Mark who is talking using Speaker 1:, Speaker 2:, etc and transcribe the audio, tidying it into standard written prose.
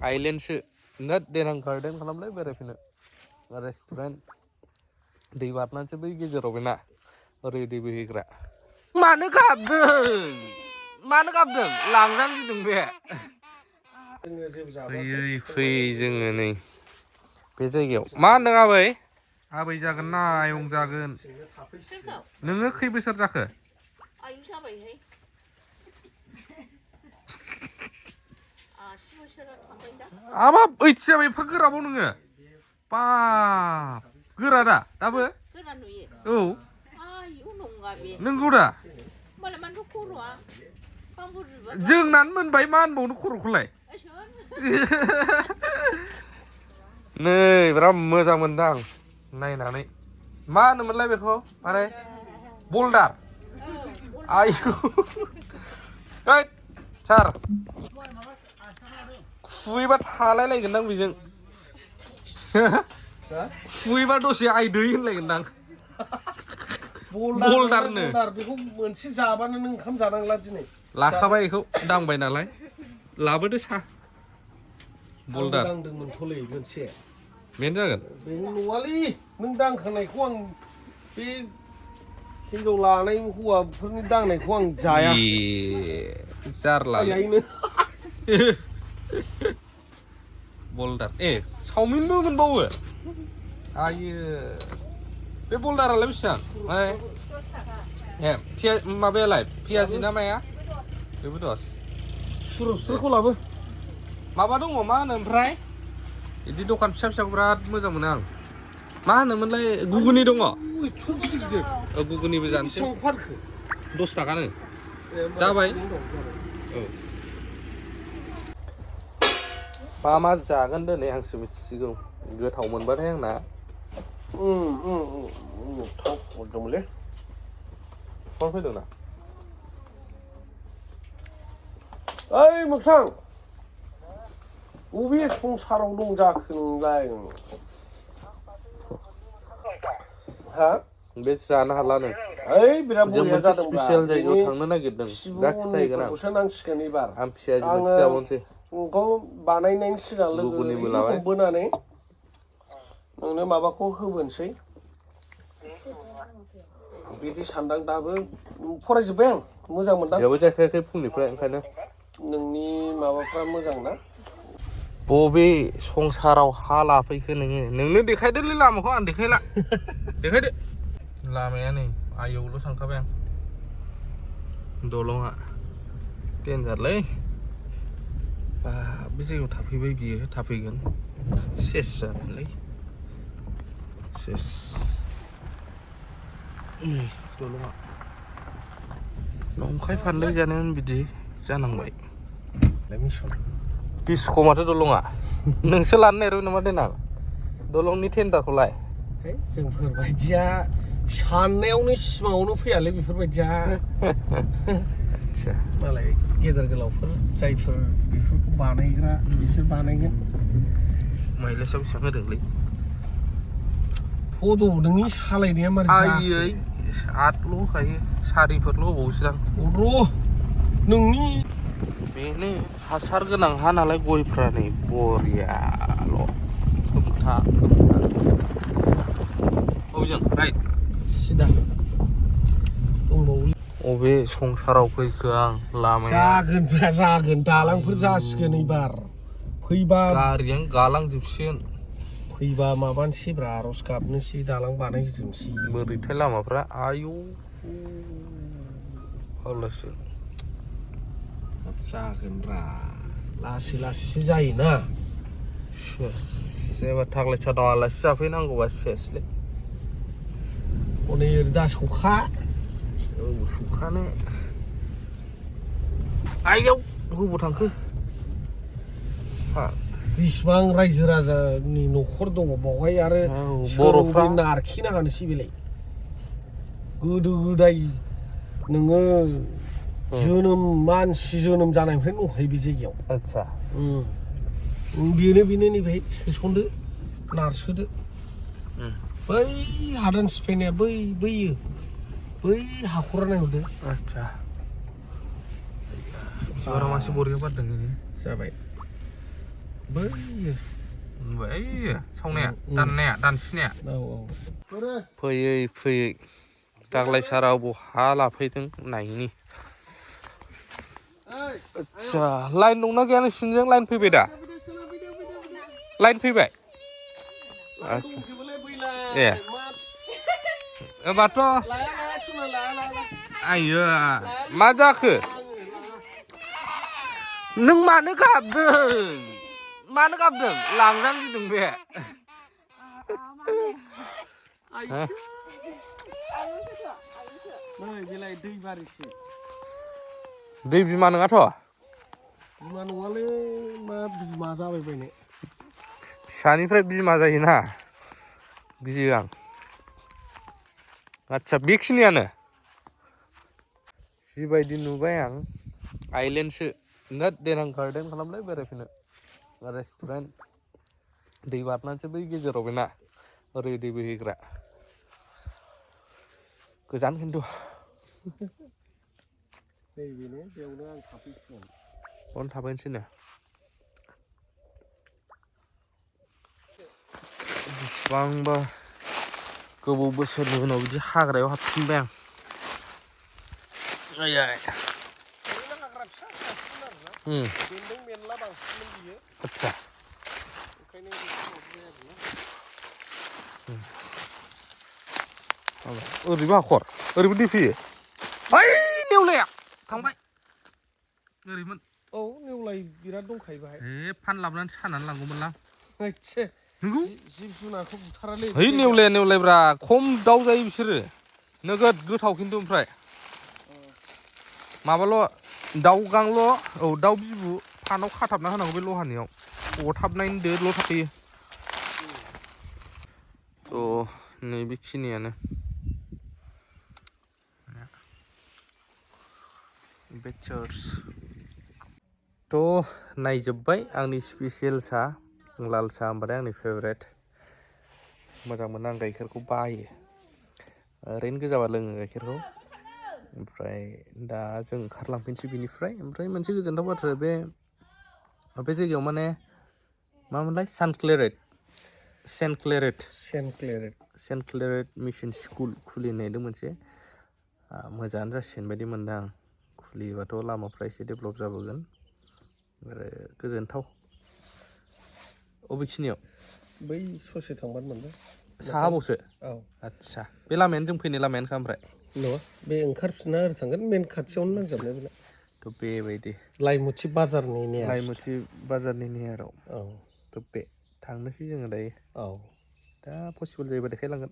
Speaker 1: आइलेन्डसो note देनां garden खालामलाय बेरायफैनो restaurant दै बारनानैसो बै गेजेराव बेना ओरै दै बोहैग्रा मानो गाबदों लांजानो गिदों बे फैयै फैयै जोङो नै बे जायगायाव मा होनदों आबै जागोन ना आयं जागोन नोङो खै बोसोर जाखो आयु जाबायहाय हाबाब ओइथि जाबाय एफा गोराबाव नोङो बाब गोरा दा दाबो गोरा नुयो औ आयु नंगा बे नंगौ दा होमबालाय मानोथ' खर'आ जोंनानो मोनबाय मा होनबावनो खर'खौलाय नै बिराद मोजां मोनदां नायनानै मा होनोमोनलाय बेखौ माने बल्डार आयु ओइ सार खुबैबा थालायलायगोनदां बेजों खुबैबा दसे आयदै होनलायगोनदां बल्डारनो
Speaker 2: बेखौ मोनसे जाबानो नों ओंखाम जानांला दिनै
Speaker 1: लाखाबाय बेखौ दांबाय नालाय लाबोदो सा बल्डार
Speaker 2: दांदोंमोन थ'लै मोनसे
Speaker 1: बेनो जागोन
Speaker 2: बेनो नङालै नों दांखांनायखौ आं बे हिनजाव लानाय हौवाफोरनि दांनायखौ आं जाया
Speaker 1: जारला बल्डार चावमिनबो मोनबावो आयो बे बल्डारालाय बेसेबां माबायालाय पियाजि ना माया बेबो 10
Speaker 2: सुरसखौ लाबो
Speaker 1: माबा दङ मा होनो ओमफ्राय बिदि दखान फिसा फिसाखौ बिराद मोजां मोनो आं मा होनोमोनलाय गुगुनि दङ गुगुनिबो जानोसै 10 थाखानो जाबाय औ मा जागोन दिनै आंसो मिथिसिगौ गोथाव मोनबाथाय आंना
Speaker 2: थाव हरदोंमोनलै
Speaker 1: फन फैदोंना
Speaker 2: ओइ मोगथां बबे संसाराव दं जाखो नोंलाय हा
Speaker 1: बे जानो हालानो
Speaker 2: ओइ बिराद बरिया जादों
Speaker 1: स्पेसियेल जायगायाव थांनो नागिरदों दा खिथाहैगोन
Speaker 2: खौसो नांसिगोन एबार
Speaker 1: आं पियाजि मोनसे जाबावनोसै
Speaker 2: नोंखौ बानायनायनि सिगां लोगो हमबोनानै नोंनो माबाखौ होबोनोसै बिदि सानदां दाबो फरायजोब्बाय आं मोजां मोनदां
Speaker 1: जेबो जाखायाखै फुंनिफ्राय ओंखायनो
Speaker 2: नोंनि माबाफ्रा मोजां ना
Speaker 1: बबे संसाराव हा लाफैखो नोंनो देखायदोलै लामाखौ आं देखायला देखायदो लामाया नै आयौल' सानखाबाय आं दलंआ देन्जारलै बे जायगायाव थाफैबाय बियो थाफैगोन सेस जागोनलै सेस नै दलंआ नंखाय फानलै जानायानो बिदि जानांबाय दिस्क' माथो दलंआ नोंसो लानो नागिरबाय नामा देनां दलंनि टेन्डारखौलाय
Speaker 2: जोंफोरबायदिया साननायावनो सिमाङावनो फैयालै बेफोरबायदिया मालाय गेदेर गोलावफोर जायफोर बेफोरखौ बानायग्रा बिसोर बानायगोन
Speaker 1: माइलेजआव बेसेबां होदोंलै
Speaker 2: फद' नोंनि सालायनाया मारै
Speaker 1: आयै 8ल' होखायो 4फोरल' होबावोसोदां
Speaker 2: नोंनि
Speaker 1: बेनो हासार गोनां हा नालाय गयफ्रा नै बरियाल' खोमथा अबेजों राइट
Speaker 2: सिदा दंबावो
Speaker 1: अबे संसाराव फैखो आं लामाया
Speaker 2: जागोन दालांफोर जासिगोन एबार फैबा
Speaker 1: गारियानो गालांजोबसिगोन
Speaker 2: फैबा माबानोसै ब्रा आर'ज गाबनोसै दालां बानायजोबनोसै
Speaker 1: बोरैथाय लामाफ्रा आयौ हावलासो
Speaker 2: जागोनब्रा लासै लासैसो जायोना
Speaker 1: जेनेबा थाग्लाय सादाव आलासि जाफैनांगौबा सेसलै
Speaker 2: हनै ओरै दा सखा
Speaker 1: औ सखानो आइयाव बबाव थांखो
Speaker 2: बिसिबां रायजो राजानि न'खर दङ बावहाय आरो
Speaker 1: बर'फ्रा
Speaker 2: नारखिनाङानोसै बेलाय गोदो गोदाय नोङो मानसि जोनोम जानायनिफ्रायनो दंखायो बे जायगायाव
Speaker 1: आदसा
Speaker 2: बेनो नैबेहाय सोसनदो नारसोदो बै हादान सिफायनाया बै हाखरा नायहरदो
Speaker 1: आदसा बिबारा मासे बरिया बारदों
Speaker 2: जाबाय
Speaker 1: बै सावनाया दाननाया दानसिनाया फैयै दाग्लाय सारा बहा लाफैदों नायनि आच्छा लाइन दंना गैया नोंसिनिजों लाइन फैबाय दा लाइन फैबाय आच्छा ए होमबाथ' आइयो मा जाखो नों मानो गाबदों लांजां गिदों बे दै बिमा नङाथ'
Speaker 2: बिमा नङालै मा बिमा जाबाय बायनाय
Speaker 1: फिसानिफ्राय बिमा जायोना गियो आं आच्छा बेखिनियानो जिबायदि नुबाय आं आइलेण्डसो नोट देनां गार्डेन खालामलाय बेरायफैनो रेस्टुरेन्ट दै बारनानैसो बै गेजेराव बेना ओरै दै बोहैग्रा गोजान खिन्थु
Speaker 2: बेनो बेयावनो आं थाफैसिगोन
Speaker 1: बावनो थाफैनोसैनो बेसेबांबा गोबाव बोसोरनि उनाव बिदि हाग्रायाव हाबफिनबाय आं आच्छा ओरैबो हाखर ओरैबो दै फैयो ओइ नेवलाया थांबाय ओरैमोन
Speaker 2: औ नेवलाय बिराद दंखायो बाहाय
Speaker 1: फान लाबोनानै सानानै लांगौमोनलां
Speaker 2: नंगौ जिब जुनारखौ बुथारालै
Speaker 1: है नेवलायब्रा खम दाउ जायो बिसोरो नोगोद गोथाव खिन्थु ओमफ्राय माबाल' दाउ गांल' औ दाउ बिबु फानाव खाथाबना होनांगौ बे लहानियाव अरथाबनायनि दोल' थाखायो थ' नैबेखिनियानो बे चार्च थ' नायजोब्बाय आंनि स्पेसियेल सा लाल साहा होनबाथाय आंनि फेभरेट मोजां मोनो आं गाइखेरखौ बायो ओरैनो गोजाबा लोङो गाइखेरखौ ओमफ्राय दा जों ओंखारलांफिनसै बिनिफ्राय ओमफ्राय मोनसे गोजोनथाव बाथ्रा बे जायगायाव माने मामोनलाय सेन्ट क्लेरेट मिसन स्कुल खुलिनो नागिरदों मोनसे मोजाङानो जासिगोन बायदि मोनदों आं खुलियोबाथ' लामाफ्रा एसे डेभेलप जाबोगोन आरो गोजोनथाव अबेखिनियाव
Speaker 2: बै ससे थांबानो मोनबाय
Speaker 1: साहाबावसो औ आच्छा बे लामायानो जों फैनाय लामायानोखा ओमफ्राय
Speaker 2: नङा बे ओंखारफिनना ओरै थांगोन मेन खाथियावनो नांजाबनाय बेना
Speaker 1: थ' बेबायदि
Speaker 2: लाइमुथि बाजारनि
Speaker 1: नियाराव
Speaker 2: औ
Speaker 1: थ' बे थांनोसै जोङो दायो
Speaker 2: औ
Speaker 1: दा पसिबोल जायोबा देखायलांगोन